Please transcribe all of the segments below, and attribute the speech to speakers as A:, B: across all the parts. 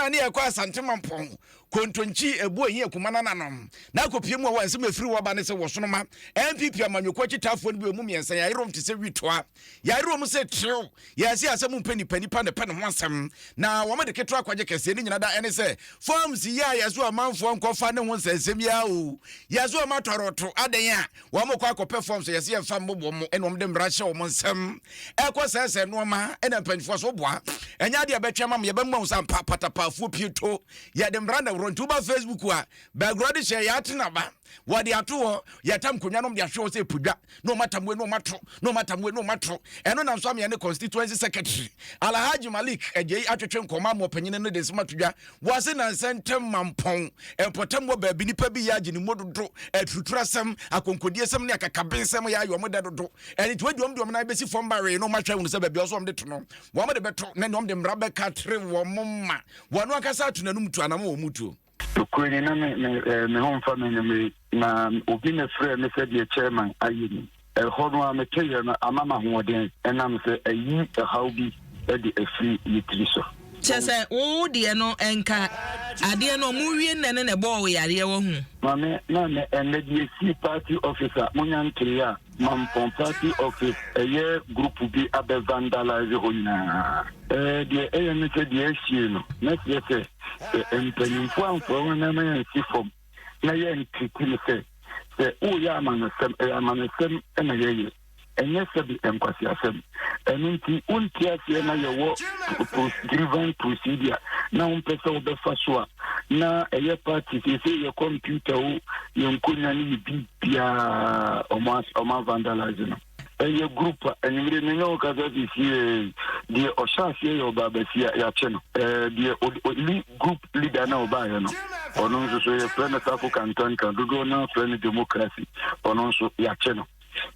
A: no a ne yɛkɔ Asante Mampɔn, Kontonkyi, Ebu Ehi Akuma nananom na akɔpie mu a wɔ nsɛm ɛfiri hɔ ba ne sɛ wɔsonoma NPP amanyɔkuo akyitaafoɔ no bi ɔmu mmiɛnsa yɛayerɛ wɔn te sɛ witoa yɛayerɛ wɔn sɛ terew yɛse asɛm mpɛ nipa nipa na ɛpɛ ne ho asɛm na wɔn de ketewa akɔgye kɛseɛ ne nyina da ɛne sɛ forms yi a yɛso amanfoɔ nkɔfa ne ho nsɛnsɛm yi a o yɛso wɔn atɔrɔto adɛn a Wɔn kɔ akɔpɛ fam so yɛsɛ yɛmfa mmobɔ mo ɛna wɔn de mmara hyɛ wɔn nsam ɛkɔ sɛɛsɛ nneɛma ɛna mpanyinfoɔ so boa ɛnyɛ adeɛ ɛbɛtwɛn ma mo yɛbɛma wo sɛ ampa patapaafoɔ pie to yɛde mmara na worɔ nti woba Facebook a bɛagorɔ de hyɛ yɛate naba wɔde ato hɔ yɛtam nkonnwa nom de ahwɛ hɔ sɛ ɛpodwa na wɔn atam wei na wɔn ato na wɔn atam wei na wɔn ato ɛno nam so ameɛ ne constituency secretary Alhaji Malik Agyei atwetwe nkɔmɔ ama ɔpanyin no de nsɛm ato dwa Wɔase nnansa ntam mampɔn mpɔtam wɔ baabi nipa bi yɛ agye ne mu dodo, aturuturasɛm, akonkodiesɛm ne akakabensɛm yɛ ayɛ wɔn dɛ dodo. Ɛno nti wɔadi wɔn de wɔn nan bɛsi fam bawee na wɔahwɛ ahunu sɛ baabi a ɔsɛ wɔn de to no, wɔn de bɛto na nea wɔn de mmara bɛka tere wɔn ma wɔn ankasa ato n'anum tuo anam wɔn mu tuo.
B: Nokorɛ ni, na me, me, eh, me ho mfa me anwummere yi, na obi na frɛɛ me sɛ deɛ chairman ayɛ ni. Ɛhɔ no ara meteeɛ no, ama me ahoɔden, ɛnam sɛ ayi ɛhaw bi de afiri me tiri so.
C: Kyerɛ sɛ wo deɛ no nka adeɛ no ɔmo wie nnɛ no na ɛbɔɔ wo yareɛ wahu.
B: Maame na nɛ ɛnɛ deɛ ɛsii party office a monya ntee a Mampɔn party office ɛyɛ group bi abɛ vandalize hɔ nyinaa ɛɛ deɛ ɛyɛ ne sɛ deɛ asie no mɛsrɛ sɛ sɛ mpanyinfoɔ amfa wɔn nan ma yɛnsi fam na yɛntriti no sɛ sɛ woreyɛ amanɔsɛm, ɛyɛ amanɔsɛm na yɛyɛ, ɛnyɛ sɛbe nkwaseasɛm. Ɛno nti, wonte aseɛ na yɛwɔ grievance procedure na wompɛ sɛ wobɛfa so a, na ɛyɛ party seesei yɛ computer o, yɛ nkonnwa ne yɛ biribiara ɔmo vandalize no. Ɛyɛ group a anwummere me ne wo kasa sisiei deɛ ɔhyɛ aseɛ yɛ ɔbaa basia yɛakye no ɛɛ deɛ ɔli group leader na ɔbaeɛ no ɔno nso so yɛfrɛ no Safo Kantanka dodoɔ no frɛ no democracy ɔno nso yɛakye no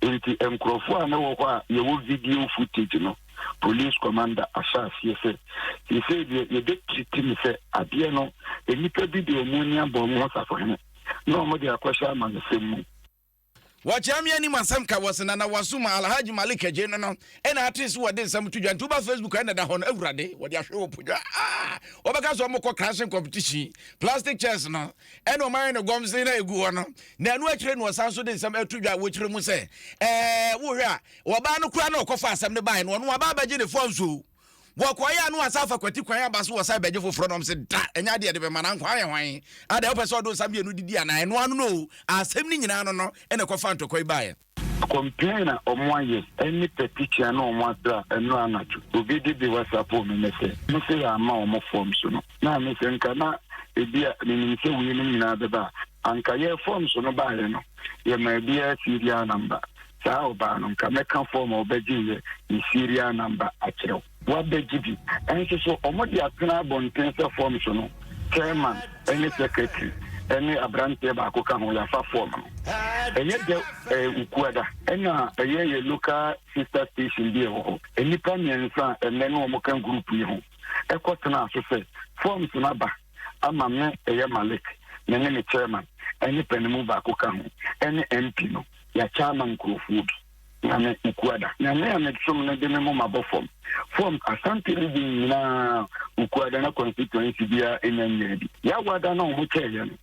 B: nti nkurɔfoɔ a na wɔ hɔ a yɛwɔ video footage no police commander ahyɛ aseɛ sɛ sisei deɛ yɛbɛtiriti ne sɛ adeɛ no nnipa bi de ɔmo ani abɔ ɔmo ho safohene na ɔmo de akɔhyɛ amanesɛm mu.
A: Wɔkyea me anim asɛm ka wɔse Nana Wasuma Alhaji Malik Adjei no no ɛna ate so wɔde nsɛm to dwa nti woba Facebook ɛna da hɔ no awurade wɔde ahwɛ wɔ po dwa ah wɔbɛka sɛ wɔkɔ crashing competition plastic chairs no ɛna wɔn ayɛ no gɔmse na egu hɔ no na ɛno akyire no wɔsan so de nsɛm ato dwa wɔkyerɛ mu sɛ ɛɛ wohwɛ a wɔbaa no koraa na ɔkɔfa asɛm no baeɛ no ɔno aba abɛgye ne fɔm so Wɔkɔeɛ a na wɔasan afa kwati kwan aba so wɔsan bɛgye foforɔ na wɔn se da ɛnyɛ adeɛ yɛde bɛma na nkwa ayɛ hwan adɛn wopɛ sɛ ɔde wo nsa mmienu didi anaa ɛno ano no o asɛm no nyinaa no no ɛna ɛkɔfa ntɔkwa yi baeɛ.
B: Complain a ɔmo ayɛ ɛne petition a na ɔmo asra ɛnora anadwo obi de bi whatsapp me ne sɛ me sɛ yɛ ama ɔmo forms no na me sɛ nka na ebi a menim sɛ wei nom nyinaa bɛba a anka yɛ forms no baeɛ no yɛ maa biara serial number Saa ɔbaa no, nka mɛka fɔɔm a ɔbɛgyeeɛ ne serial number akyerɛ wo. Wabɛgye bi. Nso so wɔde atena abɔnten sɛ fɔɔm so no, chairman ne secretary ne aberanteɛ baako ka ho, yɛafa fɔɔm no. Ɛyɛ dɛ ɛɛ Wukuada ɛna ɛyɛ yɛ local sister station bi a ɛwɔ hɔ. Nnipa mmiɛnsa a ɛnnɛ ne wɔn ka group yi ho kɔtenaa so sɛ fɔɔms no aba ama me, ɛyɛ Malik, me ne me chairman ne panimu baako ka ho ne MP no. Yɛakyɛ ama nkurɔfoɔ bi. Nyame, Ukuada. Nyame a mesom no de me moma bɔ fam. Fam, Asante region nyinaa, Ukuada na constituency biara nya nyaa bi. Yawada na wɔn kyɛeɛ no,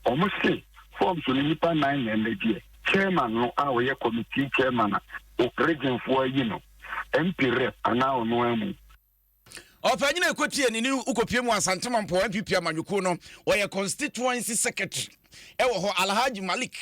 B: wɔn se forms no nnipa nnan na ɛmɛgyeɛ. Chairman no a ɔyɛ committee chairman a region foɔ ayi no, MP rep anaa ɔno ara mu.
A: Ɔpanyin a ɛkɔtie ne ne wokɔpie mu Asante Mampɔn NPP amanyɔkuo no, ɔyɛ constituency secretary ɛwɔ hɔ Alhaji Malik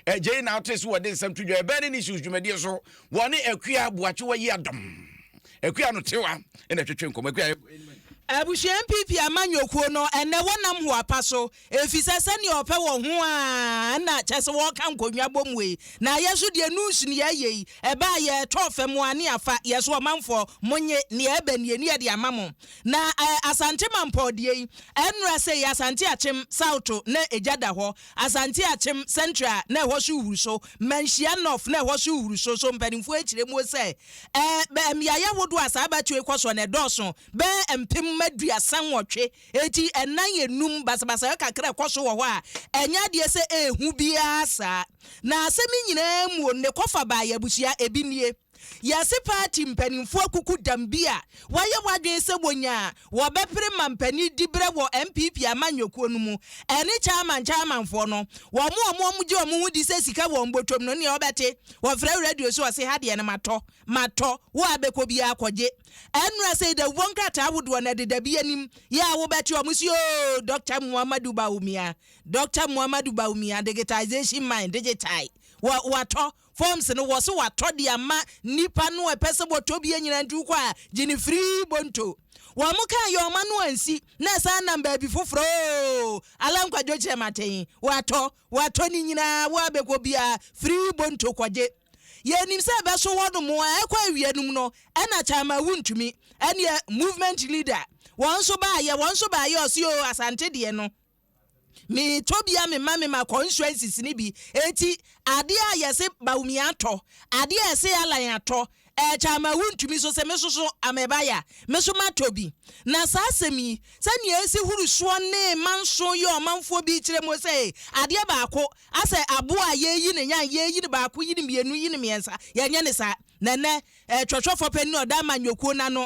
A: Agyei na ɔte so wɔde nsɛm to dwa ɛbɛn ne issues dwumadie so wɔne Akua Boakyewa yi adɔm Akua no tewa ɛna ɛtwetwe nkɔmɔ Akua.
C: Abusua NPP amanyɔkuo no ɛnɛ wɔnam hoapa so Efisɛ sɛnea ɔpɛ wɔ ho ara na kyerɛ sɛ wɔka nkonnwa bɔ mu yi. Na yɛ nso deɛ news no yɛyɛ yi, ɛba a yɛtɔ fam a ne afa, yɛ so ɔmanfoɔ monye, nea ɛba nie ne yɛde ama mo. Na eh, Asante Mampɔn deɛ yi, ɛnnora sei Asante Akyem South na egya da hɔ, Asante Akyem Central na ɛhɔ so huru so, Manhyia North na ɛhɔ so huru so, so mpanimfoɔ akyerɛ muo sɛ eh, mmeaeɛ ahodoɔ a saa abatoɔ yi kɔ soɔ no ɛdɔɔso bɛyɛ 38,000. Enti ɛnnan nnum basabasayɛ kakra a ɛkɔ so wɔ hɔ a, ɛnyɛ adeɛ sɛ ɛyɛ hu biara saa. Na asɛm yi nyinaa mu no, ne kɔfa baeɛ abusua, ebi nie. Yɛse party mpanimfoɔ akuku dam bi a wɔayɛ wɔadwene sɛ wɔnya a wɔbɛpere mampanin diberɛ wɔ NPP amanyɔkuo no mu ɛne chairman chairmanfoɔ no. Wɔn a wɔn gye wɔn ho di sɛ sika wɔ wɔn bɔtɔm no nea wɔbɛte wɔfrɛ radio so ɔse ha deɛ no matɔ matɔ wo a bɛkɔ biara kɔgye. Ɛnnora sɛ dawubɔ nkrataa ahodoɔ no ɛdeda bi anim yɛ a wobɛte wɔn se oo Dr. Muhammadu Bawumia Dr. Muhammadu Bawumia digitization man digital wɔ watɔ forms no wɔ so watɔ de ama nipa no a ɛpɛ sɛ wɔtɔ bi nyina nti wokɔ a gye ne firi bonto. Wɔn mo kaa yɛ ɔma no ansi na ɛsan nam baabi foforɔ oo Alan Kwadwo Kyerematen watɔ watɔ ne nyinaa wo abɛkɔ biara firi bonto kɔgye. Yɛnim sɛ ɛbɛso hɔ nom a ɛkɔ awia nom no ɛna Chairman Wontumi ɛneɛ movement leader wɔn nso baayɛ wɔn nso baayɛ ɔse oo Asante deɛ no metɔ bi a mema mema constituencies no bi eti adeɛ a yɛse Bawumia atɔ adeɛ a yɛse Alan atɔ Chairman Wontumi so sɛ me soso amebaya me so matɔ bi na saa asɛm yi sɛnea esi huru soɔ ne manso yɛ ɔmanfoɔ bi kyerɛ mu sɛ adeɛ baako asɛ aboa a yɛyi ne nyan yɛyi ne baako yi ne mmienu yi ne mmiɛnsa yɛnyɛ ne saa na ɛnɛ twɔtwɔfo panyin a ɔda amanyɔkuo n'ano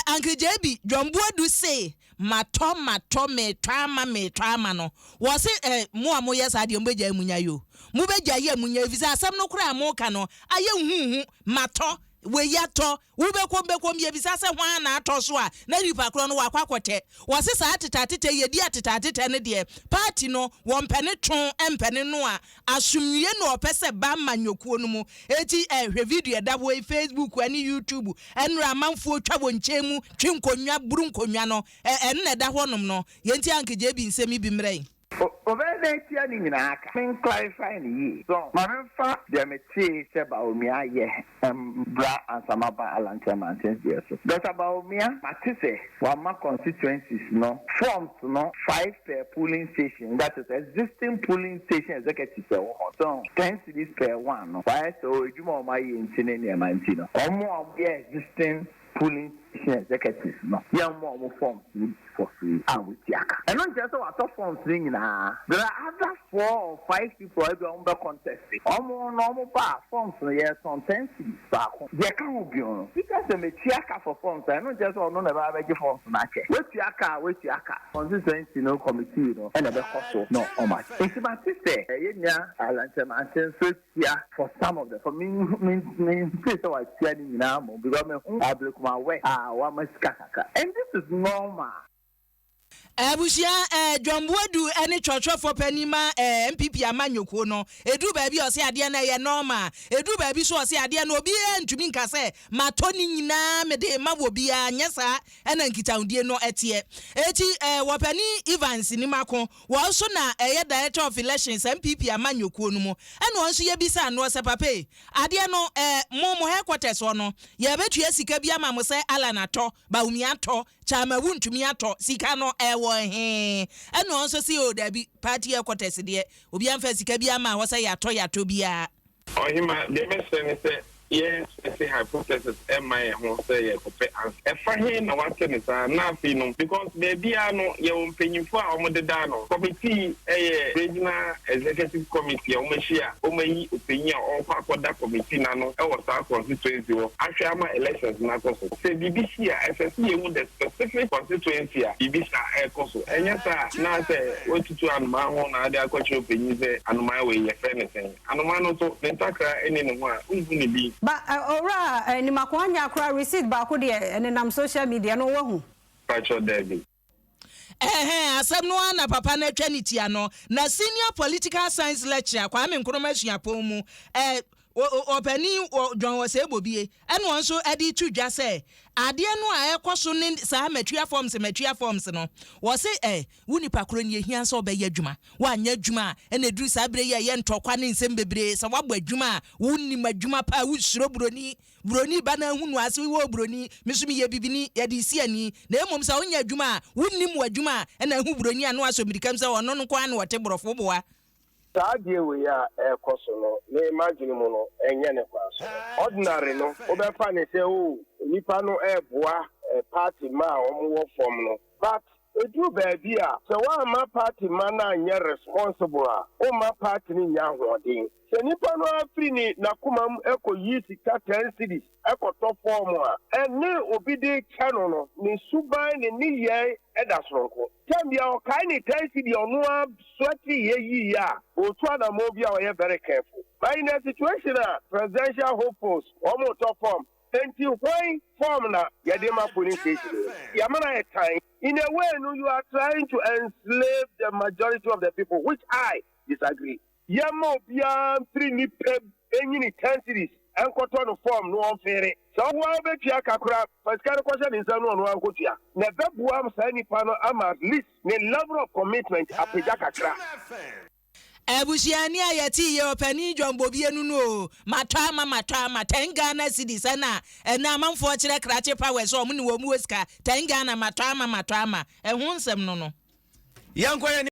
C: Uncle JB John Boadu se matɔ matɔ metɔ ama metɔ ama no wɔ se mo a moyɛ saa deɛ mobɛgyae munya yo mobɛgyae a munya ɛfiri sɛ asɛm no koraa a moka no ayɛ huhu matɔ wei atɔ wobɛkɔm bɛkɔm yɛbisa sɛ hwan na atɔ so a na nipa korɔ no wakɔ akɔtɛ wɔ se saa atetɛ yɛdi atetɛ no deɛ party no wɔmpɛ ne two mpɛ ne no a asomdwie na ɔpɛ sɛ ba ma nnwokuo no mu eti hwɛ video ɛda hɔ yi Facebook ne YouTube ɛnora amanfoɔ twa wɔn nkyɛn mu twe nkonnwa buru nkonnwa no ɛno na ɛda hɔnom no yɛnti Uncle JB nsɛm bi mmerɛ yi.
D: Ɔbɛyɛ dɛn tia ne nyinaa ka men clarify ne yie so ma memfa deɛ metee sɛ Bawumia yɛ mbra ansa maba Alan Kyerematen deɛ so. Dr. Bawumia mate sɛ wama constituencies no forms no 5 per polling station, that is existing polling station executives ɛwɔ hɔ so 10 cedis per one no wayɛ sɛ o edwuma a ɔmo ayɛ nti ne nneɛma nti no ɔmo a ɔmo yɛ existing polling station executives no yɛn mo a ɔmo forms no for free a wotua ka. Ɛno nkyerɛ sɛ watɔ forms no nyinaa. There are other 4 or 5 people a ebi a ɔmo bɛ contest ɔmo na ɔmo ba forms no yɛtɔn 10 cedis baako. Deɛ ka ho bio no sika sɛ metua ka for forms a ɛno nkyerɛ sɛ ɔno na ɛbɛba abɛgye forms no akyɛ. Wetua ka a wetua ka constituency no committee no ɛna ɛbɛkɔ so na ɔmo akyɛ. Nti mate sɛ ɛyɛ nua Alan Kyerematen nso tua for some of them for me me me nte sɛ watua ne nyinaa mo because me ho Ablekuma West a wama sika kakra and this is normal.
C: Abusua John Boadu ne twɔtwɔfoɔ panin ma NPP amanyɔkuo no ɛduru baabi a ɔse adeɛ no ɛyɛ normal ɛduru baabi so ɔse adeɛ no obiara ntumi nka sɛ matɔ ne nyinaa mede ma wɔ biara nyɛ saa ɛna nkitahodie no ɛteɛ eti wɔpanin Evans Nimako wɔn nso na ɛyɛ director of elections NPP amanyɔkuo no mu ɛna wɔn nso yɛbisa ano sɛ papa yi adeɛ no mo headquarters hɔ no yɛbɛtua sika bi ama mo sɛ Alan atɔ Bawumia atɔ Chairman Wontumi atɔ sika no ɛwɔ he ɛna wɔn nso si o dabi party headquarters deɛ obi amfa sika bi ama hɔ sɛ yɛatɔ yɛatɔ biara.
E: Ɔhema deɛ mɛsrɛ ne sɛ yɛn sɛse hypothesis ɛma yɛn ho sɛ yɛkɔpɛ answer ɛfa he na wate ne saa na afei no because baabiara no yɛwɔ mpanyimfoɔ a wɔdeda no committee ɛyɛ regional executive committee a wɔahyia a wɔayi ɔpanyin a ɔrekɔ akɔda committee n'ano ɛwɔ saa constituency hɔ ahwɛ ama elections n'akɔ so. Sɛ biribi si a ɛsɛ sɛ yɛhu the specific constituency a biribi saa ɛrekɔ so. Ɛnyɛ saa na sɛ wotutu anomaa ho na ade akɔkyerɛ ɔpanyin sɛ anomaa wei yɛfrɛ ne sɛn anomaa no nso ne ntakra ɛne ne ho a wonhu ne bi.
F: Ba owura Nimako anya akora receipt baako deɛ ɛnenam social media no wahu.
E: Pakyɛ daabi.
C: Ɛhɛn asɛm no ara na papa no atwa ne tia no na senior political science lecturer Kwame Nkrumah Suapɔn mu ɔpanin John Osei Bobie ɛna wɔn nso ɛde to dwa sɛ adeɛ no a ɛkɔ so ne saa matua forms no wɔse wo nipa koro ne ehia sɛ ɔbɛyɛ adwuma woanyɛ adwuma a ɛna eduru saa bere yi a ɛyɛ ntɔkwa ne nsɛm bebree sɛ woabɔ adwuma a wonim adwuma paa wosuro buroni buroni ba na ahu no ase wɔ buroni me nso meyɛ bibini yɛde si ani na mmom sɛ wonyɛ adwuma a wonnim w'adwuma a ɛna ahu buroni a no asɔ mirikam sɛ ɔno no nko ara na wɔte borɔfo boa.
G: Saa adeɛ wei a ɛrekɔ so no ne m'adwene mu no ɛnyɛ ne kwan so. Ordinary no wobɛfa ne sɛ o nipa no ɛreboa party ma a wɔwɔ fam no but Ɛduru baabi a, sɛ woamma party mma no anyɛ responsible a, womma party no nnya ahoɔden. Sɛ nipa no ara firi ne n'akoma mu kɔyi sika ten cedis kɔtɔ fɔɔm a, ɛne obi de rekyɛ no no, ne suban, ne nneyɛe da soronko. Tɛm biara ɔkae ne ten cedi a ɔno ara sweateeɛ yiiɛ a, ɔretu anammɔn bi a ɔyɛ very careful. But in a situation a presidential hopefuls wɔretɔ fɔɔm, enti hwan fɔɔm na yɛde ma polling station yi? Yɛama no ayɛ tan. In a way no, you are trying to enslave the majority of the people, which I disagree. Yɛmma obiara mfiri ne pɛ mu nyi ne ten cedis nkɔtɔ no fɔɔm na ɔmfeere. Sɛ wo ara wobɛtua ka koraa a, fa sika no kɔhyɛ ne nsam na ɔno ara nkɔtua. Na ɛbɛboa saa nipa no ama at least ne level of commitment apagya kakra.
C: Abusuani a yɛte yie ɔpanin John Bobie no no oo, matɔ ama matɔ ama, ten Ghana cedis ɛna ɛnɛ amanfoɔ kyerɛ krakye powers sɛ wɔn ne wɔn wɔ sika, ten Ghana matɔ ama matɔ ama, ɛho nsɛm no no.
A: Yɛnkɔ yɛn.